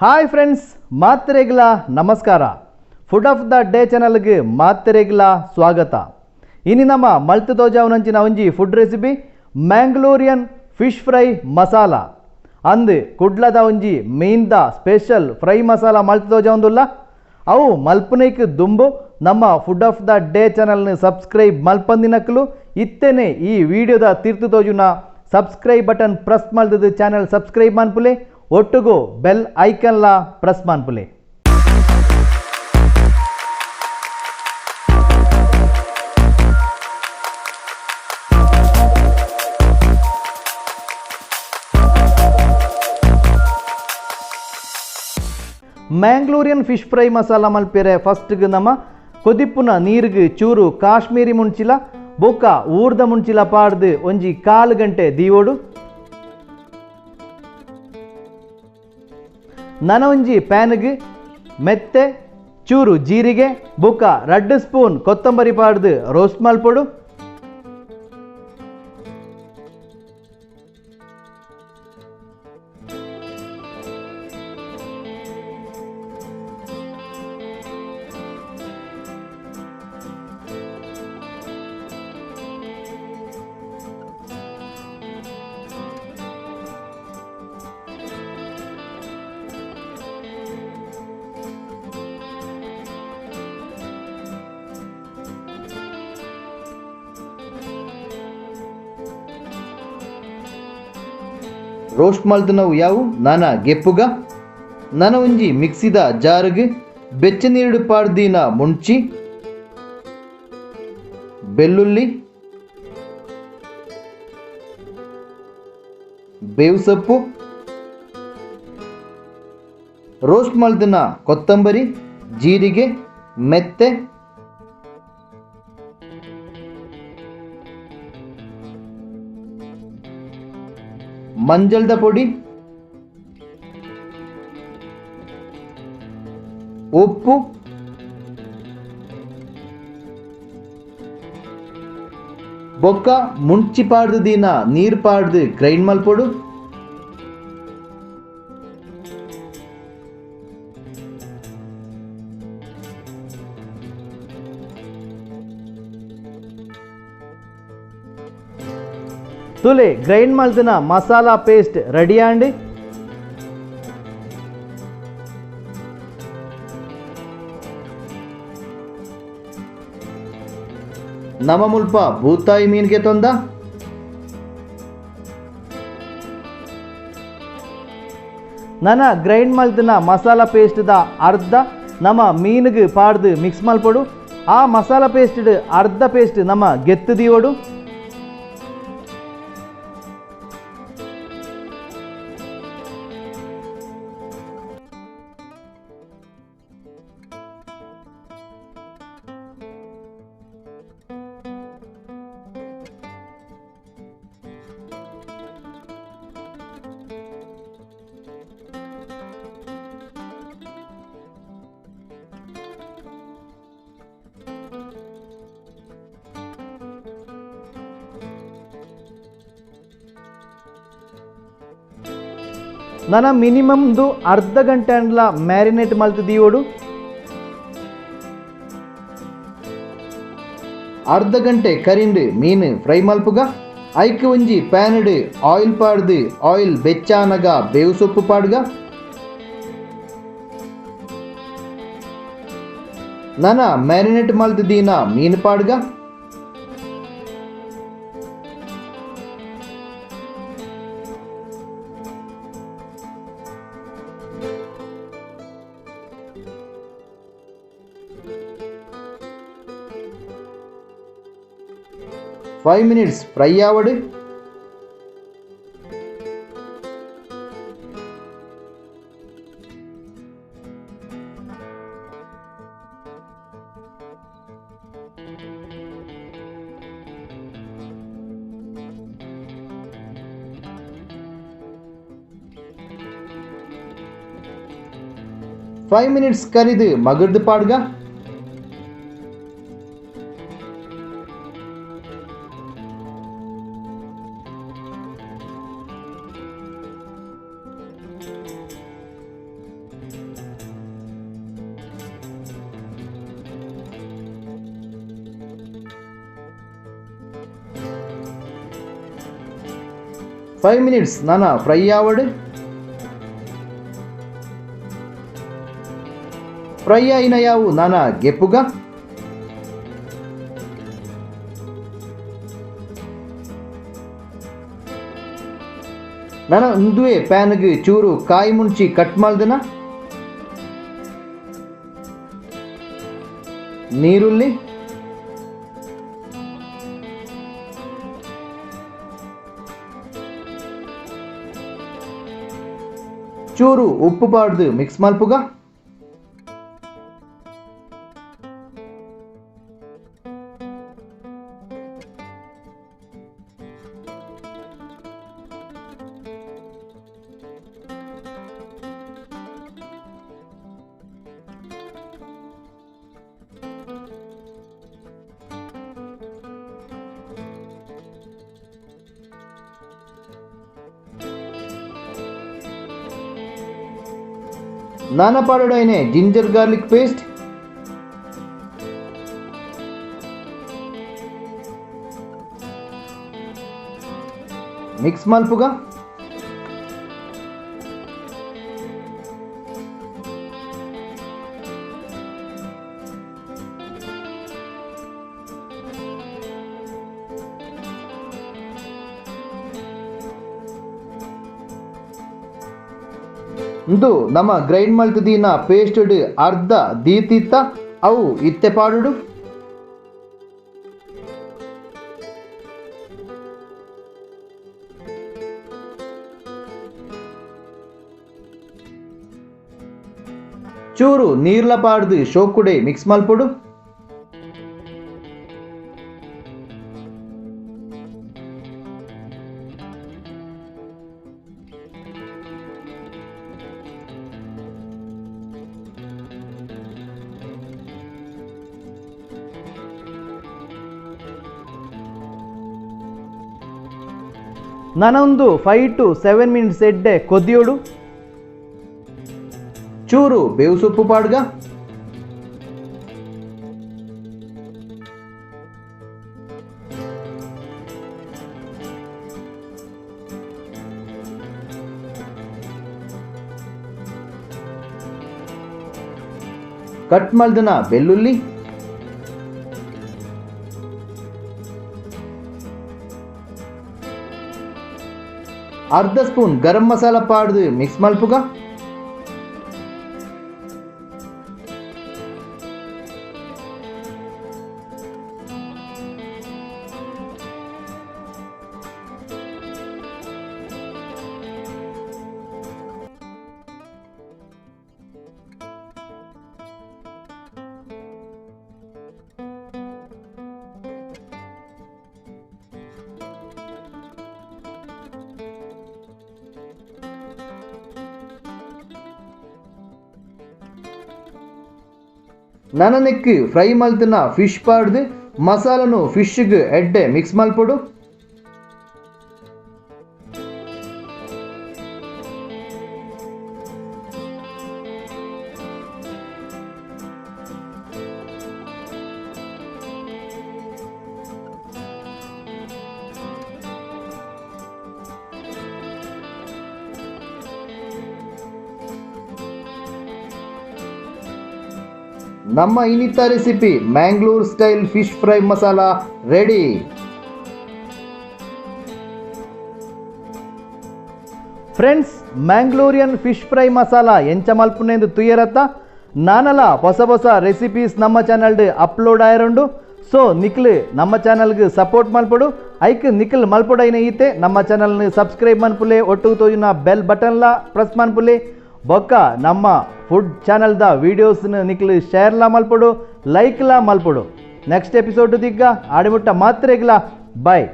Hi friends, ಮಾತ್ರೆಗಳ ನಮಸ್ಕಾರ. Food of the day ಚಾನಲ್ಗೆ ಮಾತ್ರೆಗಳ ಸ್ವಾಗತ. ಇನಿ ನಮ್ಮ ಮಲ್ತು ತೋಜಾವನಂಚಿನ ಒಂಜಿ food recipe Mangalorean fish fry masala. ಅಂದು ಕುಡ್ಲದ ಒಂಜಿ ಮೀನ್ದ ಸ್ಪೆಷಲ್ ಫ್ರೈ ಮಸಾಲ ಮಲ್ತು ತೋಜಾವೊಂದುಲ್ಲ. ಅವು ಮಲ್ಪುನೈಕ್ ದುಂಬು ನಮ್ಮ ಫುಡ್ ಆಫ್ the day ಚಾನಲ್ನ ಸಬ್ಸ್ಕ್ರೈಬ್ ಮಲ್ಪಂದಿನಕ್ಲು ಇತ್ತೇನೆ ಈ ವಿಡಿಯೋದ ತೀರ್ತು ತೋಜುನ ಸಬ್ಸ್ಕ್ರೈಬ್ ಬಟನ್ ಪ್ರೆಸ್ ಮಲ್ದದು ಚಾನಲ್ ಸಬ್ಸ್ಕ್ರೈಬ್ ಮನ್ಪುಲೆ, ಒಟ್ಟುಗು ಬೆಲ್ ಐಕನ್ಲಾ ಪ್ರೆಸ್ ಮನ್ಪುಲೆ. ಮ್ಯಾಂಗ್ಳೂರಿಯನ್ ಫಿಶ್ ಫ್ರೈ ಮಸಾಲ ಮಲ್ಪೆರೆ ಫಸ್ಟ್ಗೆ ನಮ್ಮ ಕೊದಿಪ್ಪುನ ನೀರಿಗೆ ಚೂರು ಕಾಶ್ಮೀರಿ ಮುಂಚಿಲ ಬೊಕ್ಕ ಊರ್ದ ಮುಂಚಿಲ ಪಾಡ್ದು ಒಂಜಿ ಕಾಲು ಗಂಟೆ ದೀವೋಡು. ನನ ಒಂಜಿ ಪ್ಯಾನ್ಗೆ ಮೆತ್ತೆ ಚೂರು ಜೀರಿಗೆ ಬೊಕ್ಕ 2 ಸ್ಪೂನ್ ಕೊತ್ತಂಬರಿ ಪಾಡ್ದು ರೋಸ್ಟ್ ಮಲ್ಪೊಡು. ರೋಸ್ಟ್ ಮಲ್ತನವು ಯಾವು ನಾನ ಗೆಪ್ಪುಗ. ನನ ಒಂಜಿ ಮಿಕ್ಸಿದ ಜಾರುಗೆ ಬೆಚ್ಚ ನೀರು ಪಾಡ್ದಿನ ಮುಂಚಿ, ಬೆಳ್ಳುಳ್ಳಿ, ಬೇವು ಸೊಪ್ಪು, ರೋಸ್ಟ್ ಮಲ್ದಿನ ಕೊತ್ತಂಬರಿ, ಜೀರಿಗೆ, ಮೆತ್ತೆ, ಮಂಜಲ್ದ ಪೊಡಿ, ಉಪ್ಪು, ಬೊಕ್ಕ ಮುಂಚಿ ಪಾಡ್ದು ದೀನ ನೀರು ಪಾಡ್ದು ಗ್ರೈಂಡ್ ಮಲ್ಪೊಡು. ತುಲೆ ಗ್ರೈಂಡ್ ಮಲ್ದಿನ ಮಸಾಲಾ ಪೇಸ್ಟ್ ರೆಡಿ ಆಂಡ್. ನಮ ಮುಲ್ಪ ಬೂತಾಯಿ ಮೀನ್ಗೆ ತೊಂದ ನನ ಗ್ರೈಂಡ್ ಮಲ್ದಿನ ಮಸಾಲಾ ಪೇಸ್ಟ್ the ಅರ್ಧ ನಮ್ಮ ಮೀನಿಗೆ ಪಾಡ್ದು ಮಿಕ್ಸ್ ಮಲ್ಪೊಡು. ಆ ಮಸಾಲಾ ಪೇಸ್ಟ್ ಅರ್ಧ ಪೇಸ್ಟ್ ನಮ್ಮ ಗೆತ್ತು ದೀವೊಡು. ನನ್ನ ಮಿನಿಮಮ್ದು ಅರ್ಧ ಗಂಟೆ ಅಂಡ್ಲ ಮ್ಯಾರಿನೇಟ್ ಮಲ್ತು ದೀವೊಡು. ಅರ್ಧ ಗಂಟೆ ಕರಿಂಡು ಮೀನು ಫ್ರೈ ಮಲ್ಪುಗ. ಐಕ್ ಒಂಜಿ ಪ್ಯಾನ್ಡ್ ಆಯಿಲ್ ಪಾಡ್ದು ಆಯಿಲ್ ಬೆಚ್ಚಾನಗ ಬೇವು ಸೊಪ್ಪು ಪಾಡ್ಗ. ನನ್ನ ಮ್ಯಾರಿನೇಟ್ ಮಲ್ತು ದೀನ ಮೀನು ಪಾಡ್ಗ. 5 minutes fry ಆವಡು. 5 minutes ಕರಿದು ಮಗರ್ದು ಪಾಡ್ಗ. 5 minutes ನನ ಫ್ರೈ ಆವಡು. ಫ್ರೈ ಆಯಿನ ಯಾವು ನನ ಗೆಪ್ಪುಗ. ನನ ಉಂದುವೆ ಪ್ಯಾನ್ಗೆ ಚೂರು ಕಾಯಿ ಮುಂಚಿ ಕಟ್ ಮಾಡ್ದನ, ನೀರುಳ್ಳಿ, ಚೂರು ಉಪ್ಪು ಪಾಡ್ದು ಮಿಕ್ಸ್ ಮಲ್ಪುಗ. ನಾನಪಾಡುಡೈನೆ ginger garlic paste, mix ಮಲ್ಪುಗ. ಇಂದು ನಮ್ಮ ಗ್ರೈಂಡ್ ಮಲ್ತದೀನ ಪೇಸ್ಟ್ ಅರ್ಧ ದೀತಿತ್ತ ಅವು ಇತ್ತೆ ಪಾಡುಡು. ಚೂರು ನೀರ್ಲ ಪಾಡ್ದು ಶೋಕುಡೆ ಮಿಕ್ಸ್ ಮಲ್ಪುಡು. ನಾನೊಂದು 5 to 7 minutes ಎಡ್ಡೆ ಕೊದಿಯೋಡು. ಚೂರು ಬೇವು ಸೊಪ್ಪು ಪಾಡ್ಗ. ಕಟ್ ಮಲ್ದನ ಬೆಳ್ಳುಳ್ಳಿ, ಅರ್ಧ spoon garam masala ಪಾಡ್ದು mix ಮಲ್ಪುಗ. ನನನೆಕ್ಕು fry ಮಲ್ತಿನ ಫಿಶ್ ಪಾಡ್ದು ಮಸಾಲನು ಫಿಶ್ಗೆ ಎಡ್ಡೆ ಮಿಕ್ಸ್ ಮಲ್ಪೊಡು. ನಮ್ಮ ಇನ್ನಿತ recipe Mangalore style fish fry masala ready. Friends, Mangalorean fish fry masala ಎಂಚ ಮಲ್ಪುನೆಂದು ತುಯರತ್ತ ನಾನಲ ಹೊಸ ಹೊಸ ರೆಸಿಪೀಸ್ ನಮ್ಮ ಚಾನಲ್ ಅಪ್ಲೋಡ್ ಆಯರುಂಡು. ಸೊ ನಿಕ್ಲು ನಮ್ಮ ಚಾನಲ್ಗೆ ಸಪೋರ್ಟ್ ಮಲ್ಪಡು. ಐಕ್ ನಿಕ್ಲು ಮಲ್ಪೊಡೈನ ಈತೆ ನಮ್ಮ ಚಾನಲ್ನ ಸಬ್ಸ್ಕ್ರೈಬ್ ಮನ್ಪುಲೆ, ಒಟ್ಟು ತೋಜುನ ಬೆಲ್ ಬಟನ್ಲ ಪ್ರೆಸ್ ಮನ್ಪುಲೆ, ಬೊಕ್ಕ ನಮ್ಮ ಫುಡ್ ಚಾನಲ್ದ ವೀಡಿಯೋಸ್ನ ನಿಕ್ಲು ಶೇರ್ಲಾ ಮಲ್ಪೊಡು, ಲೈಕ್ಲಾ ಮಲ್ಪೊಡು. ನೆಕ್ಸ್ಟ್ ಎಪಿಸೋಡ್ ದಿಗ್ಗ ಆಡಿಮುಟ್ಟ ಮಾತ್ರೆಗ್ಲಾ ಬಾಯ್.